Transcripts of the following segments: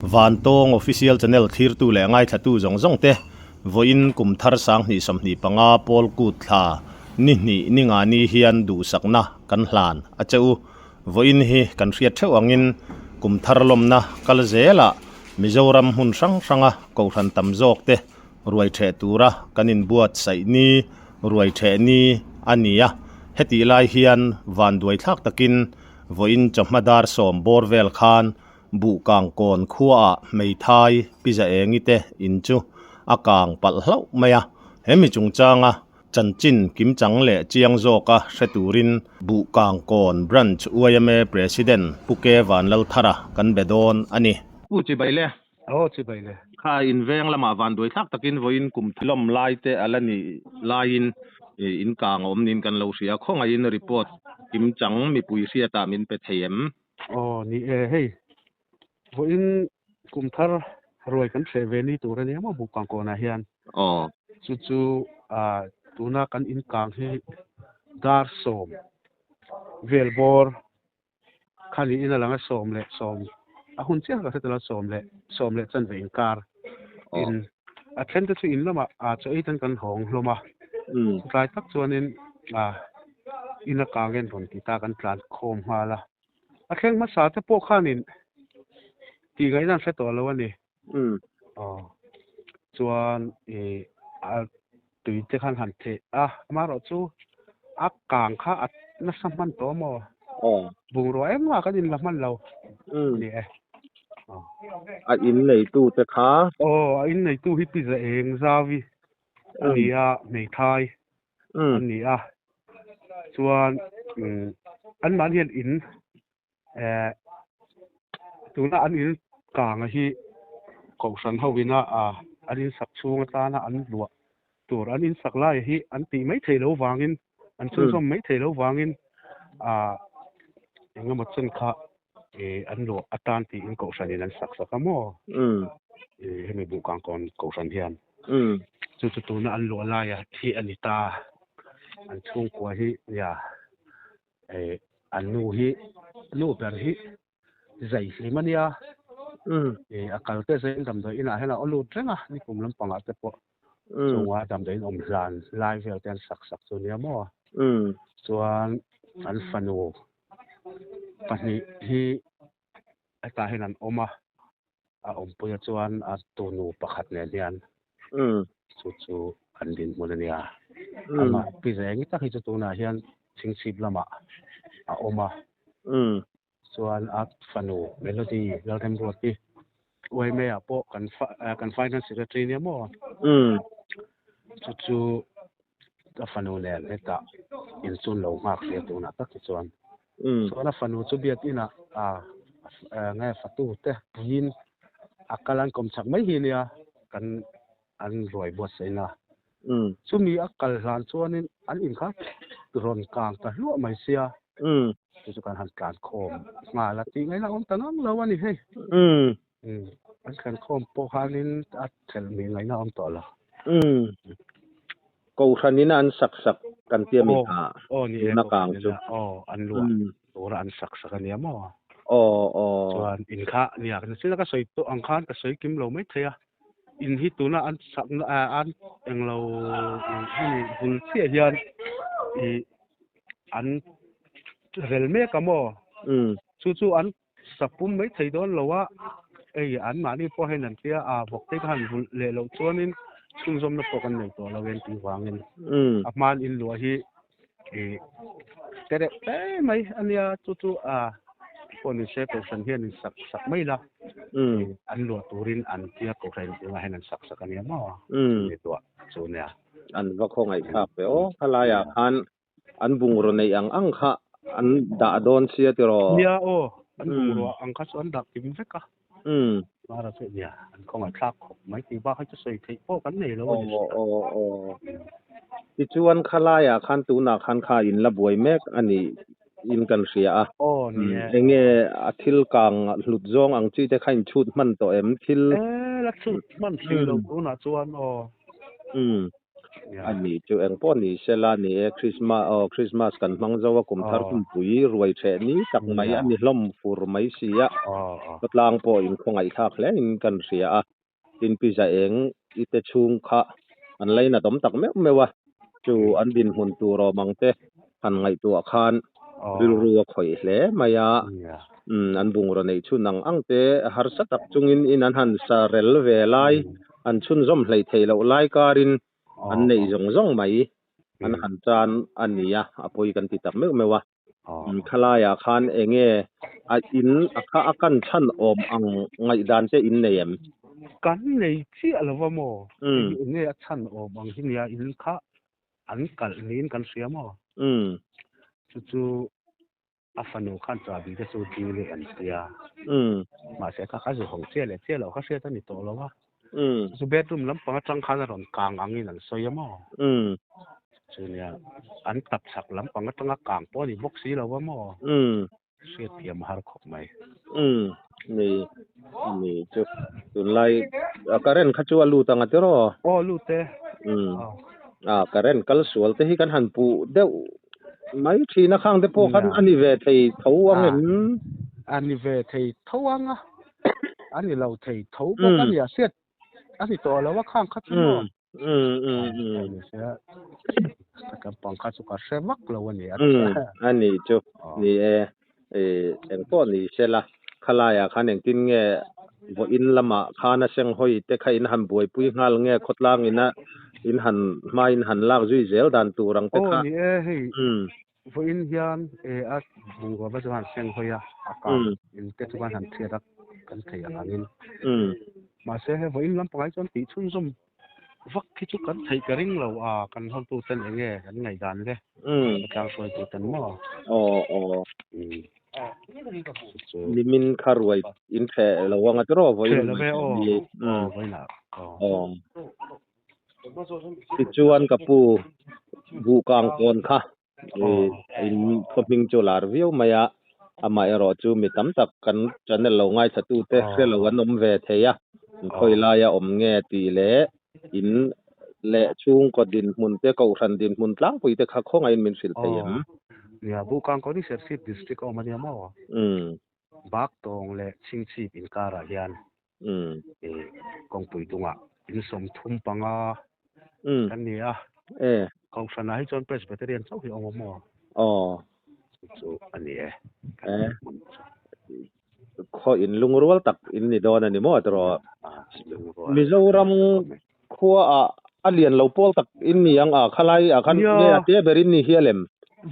Vantawng Official Channel thlirtu leh ngaithlatu zawng zawng te, vawiin kum thar 2025 Pawl Kut thla ni hnih ni nga ni hian duhsakna kan hlan a che u. Vawiin hi kan hriat theuh angin kum thar lawmna kal zelah Mizoram hmun hrang hranga kohhran tam zawk te ruai theh tura kan inbuatsaih ni, ruai theh ni a ni a. Hetih lai hian vanduai thlak takin vawiin chawhma dar sawm bawr vel khan Buhkangkawn khuaah hmeithai Piza Engi te in chu a kang palh hlauh mai a. He mi chungchanga chanchin kimchang leh chiang zawka hre turin Buhkangkawn Branch yma President Pu Ke Vanlalthara kan be dawn a ni. Pu Chibai le. Aw Chibai le. Kha inveng lamah vanduai thlak takin vawiin kum hlawm lai te a la nih laiin in kang a awm niin kan lo hria. Khawngaihin report kimchang mipui hriatah min pe thei em? Aw ni e, hei vawiin kum thar ruai kan hreh ve ni tur a nia maw Bukang kawnah hian. Aw. Chu chu ah tuna kan inkang hi dar sawm vel bawr kha niin a lang a sawm leh sawm a hun chiah ka hre tel a sawm leh sawm leh chanve inkar in a then te chu in lamah ah chaw ei tan kan hawng hlawm a. Tlai tak chuanin ah ina kang en rawn ti ta kan tlan khawm nghal a. A thleng hmasa te pawh khanin tih ngaihna an hre tawh lo a ni. Aw chuan ih a tui te khan han theh a, amaherawh chu a kang kha a nasa hman tawh maw? Aw. Bungrua engmah kan inla hman lo a ni e. Aw. A in neitu te kha? Aw, a in neitu hi Pi Zaeng Zauvi a ni a, hmeithai a ni a. Chuan anmahni hian in eh tuna an in kanga hi kohhran ho ina an in sak chhung atana an luah tur an in sak lai hi an tih mai theih loh vangin an chhunzawm mai theih loh vangin ah engemaw chen kha eh an luah atan tiin kohhran in an sak sak a maw eh hemi buhkang kawn kohhran hian chu chu tuna an luah laia thi a ni ta an chhungkua hi nia eh an nu hi nu ber hi zai hlim a nia eh a kal te zai in damdawi inah hian a aw lut reng a nikum lampangah te pawh chunga damdawi in awm hlan lai vel te an sak sak chu nia maw chuan an fanu pahnih hi hetah hian an awm a a awmpuia chuan a tunu pakhat nen hian chu chu an dinhmun a nia. Amah pi zeng tak hi chu tunah hian chhingchhip lamah a awm a. Chuan a fanu Melody Lalremruati YMA ah pawh kan kan finance secretary nia maw? Chu chu a fanu nen hetah inchun lo nghak hle tunah tak hi chuan. Chuan a fanu chu biakinah nge fatu te puiin a kal an kawm chak mai hi nia kan an ruai buatsaih na. Chumi a kal hlan chuanin an in kha rawn kang ta hluah mai sia. Chu chu kan han tlan khawm nghal a tih ngaihna awm ta ngang lo a ni hei. An tlan khawm pawh khanin a thelh mih ngaihna awm tawh lo. Kohhranin an sak sak kan tia mi kha Aw ni e tuna kang chu. Aw an luah tura an sak sak a nia maw. Aw aw. Chuan in kha nia nachina ka sawi tawh ang khan ka sawi kim lo mai thei a. In hi tuna an sak an englo hemi bul chiah hian ih an rel mek a maw. Chu chu an Sapum mai thei dawn lo a, hei anmahni pawh hian an tia a vawk te kha han vulh leh loh chuanin chhunzawmna pawh kan nei tawh lo en tih vangin a hman in luah hi ih te reuh hle mai a nia chu chu a pawh ni se kohhran hian in sak sak mai la an luah turin an tia kohhran inah hian an sak sak a nia maw chu tuah chu nia. An va khawngaih thlak ve aw khalaiah khan An bungraw neih ang ang kha an dah dawn sia tiraw? Nia aw, an bungrua ang kha chu an dah kim vek a. Mara chu nia, an khawngaih thlak khawp mai tih bak hi chu sawi theih pawh kan nei lo a ni hria. Aw aw aw. Tichuan khalaiah khan tunah khan kha in la buai mek a nih in kan hria a. Aw ni e. Enge a thil kang hlut zawng ang chi te kha in chhut hman tawh em? Thil. E la chhut hman hrih lo tunah chuan aw. A ni chu eng pawh ni sela ni e, Krisma aw Krismas kan hmang zo a, kum thar humpui ruai ṭheh ni tak mai a ni hlawm fur mai si a, khawtlang pawh inkhawngaihthlak hle in kan hria a, tin pi za eng i te chhung kha an lainat awm tak meuh meuh a, chu an dinhmun tur awm ang te han ngaihtuah khan rilru a khawih hle mai a, an bungraw neih chhun ang ang te harsa tak chungin in an han sa rel ve lai, an chhunzawm hleih theih loh lai karin an neih zawng zawng mai an han tan a ni a, a pawi kan ti tak meuh meuh a. Khalaiah khan eng nge a in a kha a kan chhan awm ang ngaihdan te in nei em? Kan nei chiah lo va maw? Eng nge a chhan awm ang hi nia in kha an kalh niin kan hria maw? Chu chu a fanu khan chahbi te chu dil i an tia. Mahse kha kha zu ho chiah leh chiah loh kha hriat a ni tawh lo a. Chu bedroom lampang atang khan a rawn kang angin an sawi a maw? Chu nia an tap chak lampang atanga kang pawh a ni bawk si lo a maw? Hriat thiam a har khawp mai. Ni ni chu tunlai current kha chu a lut ang a tiraw? Aw lut e. A current kal sual te hi kan han puh deuh mai thin a khang te pawh khan a ni ve thei tho ang em? A ni ve thei tho ang a, a ni lo thei tho bawk a ni a hriat a ni tawh lo a khang kha chu maw? Lampang kha chu ka hre vak lo a ni a. A ni chu ni e, engpawh ni sela khalaiah khan engtin nge vawiin lamah khan a senghawi te kha in han buaipui nghal nge khawtlang ina in han hma in han lak zui zel dan tur ang te kha. Aw ni e hei vawiin hian a bungrua va chu han senghawi a, a kang in te chu khan han thiat a kan thei ang angin. Mahse he vawiin lampangah hi chuan tih chhunzawm Vak hi chu kan theih ka ring lo a, kan hotu ten eng nge kan ngaihdan le, khawtlang hruaitu ten maw? Aw aw. Nimin kha ruai in ṭheh lo ang a tiraw vawiin Ṭheh lo ve aw, aw vawiinah aw. Aw. Tichuan ka pu buhkang kawn kha In khaw hming chu lar viau mai a, amaherawh chu mi tam tak kan channel lo ngaithlatute hre lo an awm ve thei a, khawi laia awm nge tih leh in leh chhungkaw dinhmun te, kohhran dinhmun tlangpui te kha khawngaihin min hrilh thei em? Nia, Bukang Kawni Serchhip District a awm a nia maw? Baktawng leh Chhingchhip inkarah hian kawngpui dungah in 35 kan ni a. Kohhranah hi chuan Presbyterian chauh hi a awm a maw? Chu chu a ni e. Khaw in lungrual tak in ni dawn a ni maw tiraw? Mizoram Khuaah a lian lo pawl tak in ni ang a, khalai ah khan nge a te ber in ni hial em?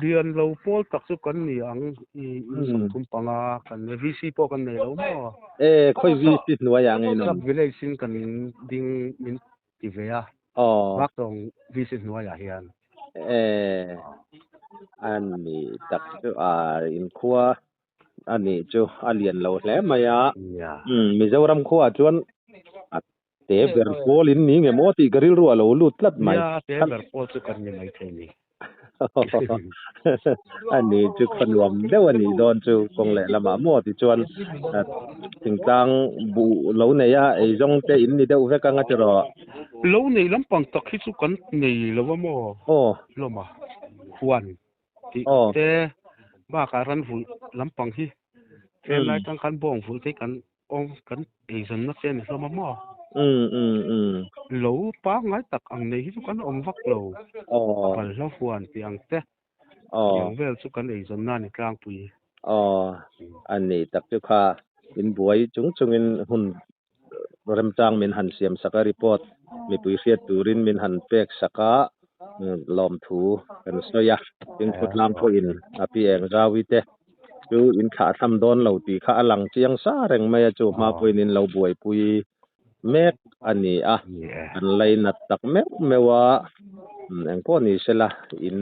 Lian lo pawl tak chu kan ni ang i in 35 kan nei, VC pawh kan nei lo maw? E, khawi VC hnuaiah nge in awm? Sub village in kan ding min ti ve a, Baktawng VC hnuaiah hian. E, a ni tak chu a in khua a nih chu a lian lo hle mai a, Mizoram khuaah chuan a Te ber pawl in ni nge maw tih ka rilru a lo lut tlat mai. Nia, te ber pawl chu kan ni mai thei ni. A ni chu khaw nuam deuh a nih dawn chu kawng leh lamah maw tichuan thingtlang buh lo nei a eizawng te in ni deuh vek ang a tiraw. Lo nei lampang tak hi chu kan nei lo a maw? Aw. Hlawm a, huan tih te bakah ran vulh lampang hi tlem lai tang khan bawng vulh te hi kan Aw kan eizawnna che a ni hlawm a maw? Lo pangngai tak ang nei hi chu kan awm vak lo. Balhla huan tih ang te tiang vel chu kan eizawnna a ni tlangpui. Aw a ni tak chu kha in buai chung chungin hun remchang min han siam sak a report mipui hriat turin min han pek sak a lawmthu kan sawi a tin khawtlang pawhin a pi eng zauhi te Chu in thlah tham dawn lo tih kha a lang chiang sa reng mai a, chu hma pawhin in lo buaipui mek a ni a, kan lainat tak meuh meuh a, engpawh ni sela in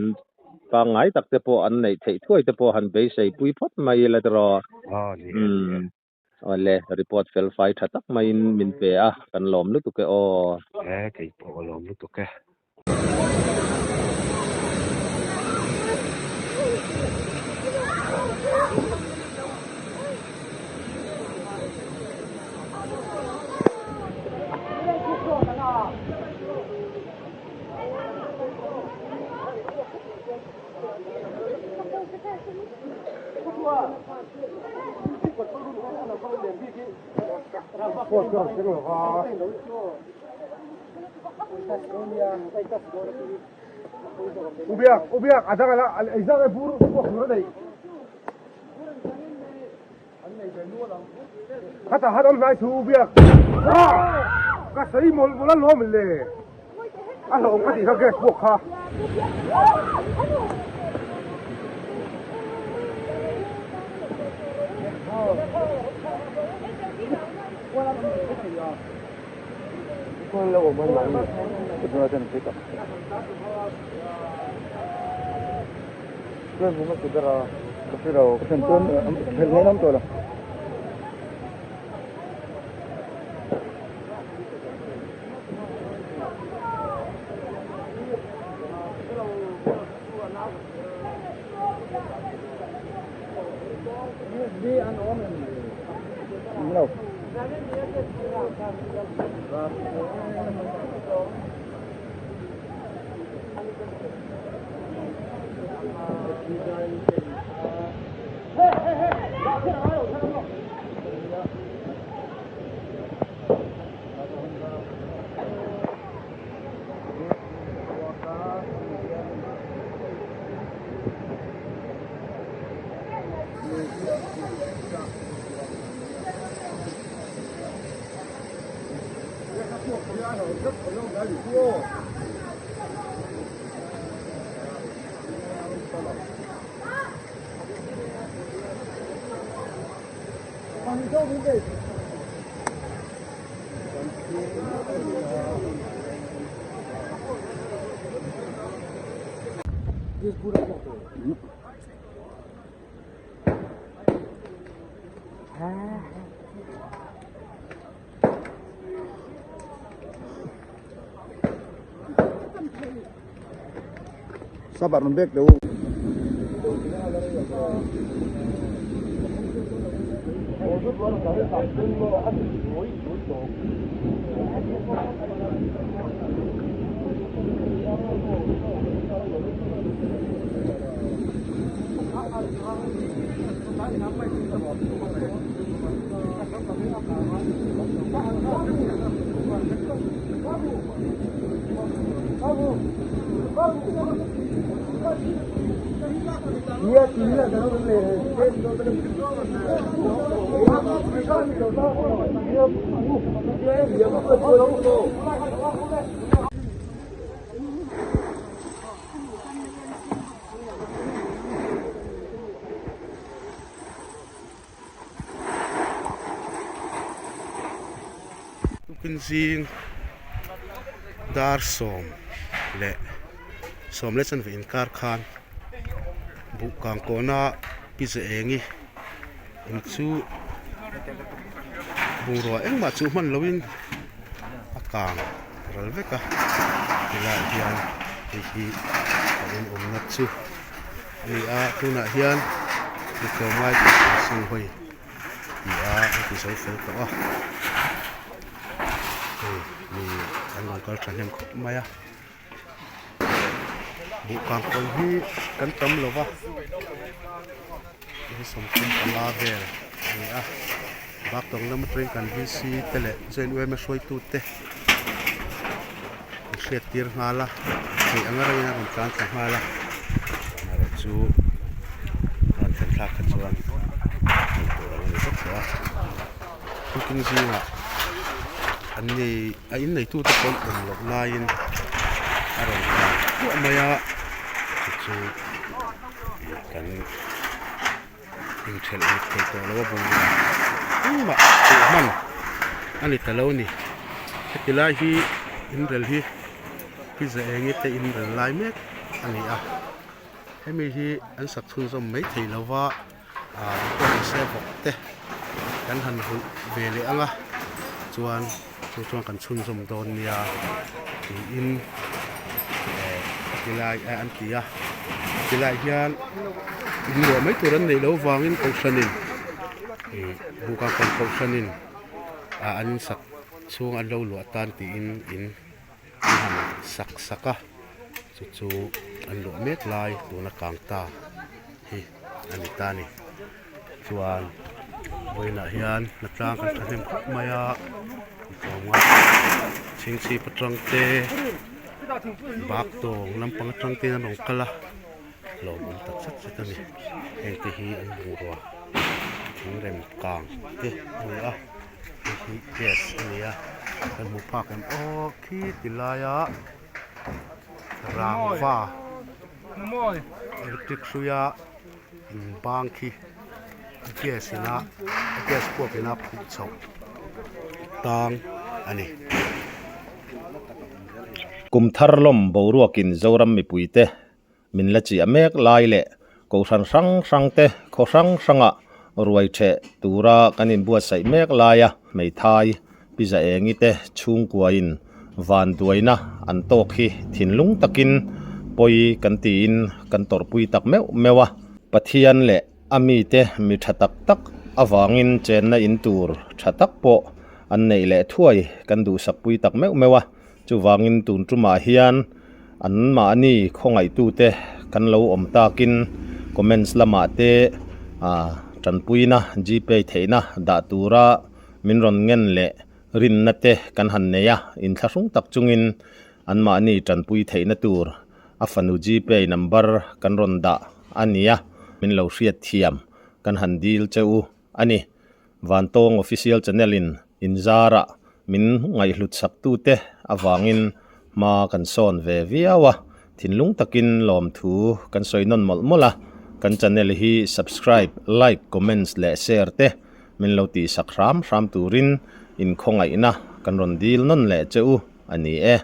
pangngai tak te pawh an neih theih thuai te pawh han beisei pui phawt mai ila tiraw. Awle, report fel fai tha tak maiin min pe a, kan lawm lutuk e aw. E, kei pawh a lawm lutuk e. Sabar rawn bek deuh. Tukin zing dar sawm leh sawm leh chanve inkar khan buhkang kawna pi ze engi in chu bungrua engmah chu hman loin a kang ral vek a tilaiah hian hei hi a inawmna chu a ni a tunah hian mi tlawmngai tih an sunghawi ti a an ti zo fel tawh a hei mi an rawn kal thahnem khawp mai a buhkang kawn hi kan tam lo va in 35 vel a ni a baktawng lam atangin kan VC te leh joint yma hruaitu te an hriat tir nghal a hei anga rengin a rawn tlan thla nghal a amaherawh chu rawn thlen thlak kha chuan hmuh tur a lo ni vek tawh a thingkung zingah an nei a inneitu te pawh an awm loh laiin a rawn tlan thluah mai a tichu kan inthelh lut thei tawh lo a bungrua engmah tih hman a ni ta lo a ni heti lai hi inrel hi pi za eng te inrel lai mek a ni a hemi hi an sak chhunzawm mai thei lo va ah pawisa bawk te kan han vulh ve leh ang a chuan chu chuan kan chhunzawm dawn nia tiin eh tilai eh an ti a tilai hian in luah mai tur an neih loh vangin kohhranin ih buka kawn kohhranin ah an insak chhung an lo luah tan tiin in an han sak sak a chu chu an luah mek lai tuna kang ta hi a ni ta a ni chuan. Vawiinah hian hnatlang kan thahnem khawp mai a, tlawmngai chhingchhip atang te bak tawng lampang atang te in an rawn kal a, lawmawm tak zet zet a ni. Heng te hi an bungrua thingrem kang te a ni a, hei hi gas a ni a, kan hmu phak em aw khi ti laia rangva electric hruia in bang khi gas ina gas puak ina phuh chhoh tang a ni. Kum thar lawm boruakin Zoram mipuite min la chiah mek lai leh kohhran hrang hrang te khaw hrang hrangah ruai theh tura kan inbuatsaih mek laia hmeithai Pi Zaengi te chhungkuain vanduaina an tawk hi thinlung takin pawi kan tiin kan tawrhpui tak meuh meuh a. Pathian leh a mite mi tha tak tak avangin chenna in tur tha tak pawh an neih leh thuai kan duhsakpui tak meuh meuh a. Chuvangin tun tumah hian anmahni khawngaihtute kan lo awm takin comments lamah te tanpuina gpay theihna dah tura Min rawn ngen leh rinna te kan han nei a, inthlahrung tak chungin anmahni tanpui theihna tur a fanu Gpay number kan rawn dah a nia, min lo hriat thiam kan han dil che u a ni. Vantawng Official Channel in inzarah min ngaihhlut sak tute avangin hma kan sawn ve viau a, thinlung takin lawmthu kan sawi nawn mawlh mawlh a, kan channel hi subscribe, like, comments leh share te Min lo tihsak hram hram turin inkhawngaihna kan rawn dil nawn leh che u a ni e.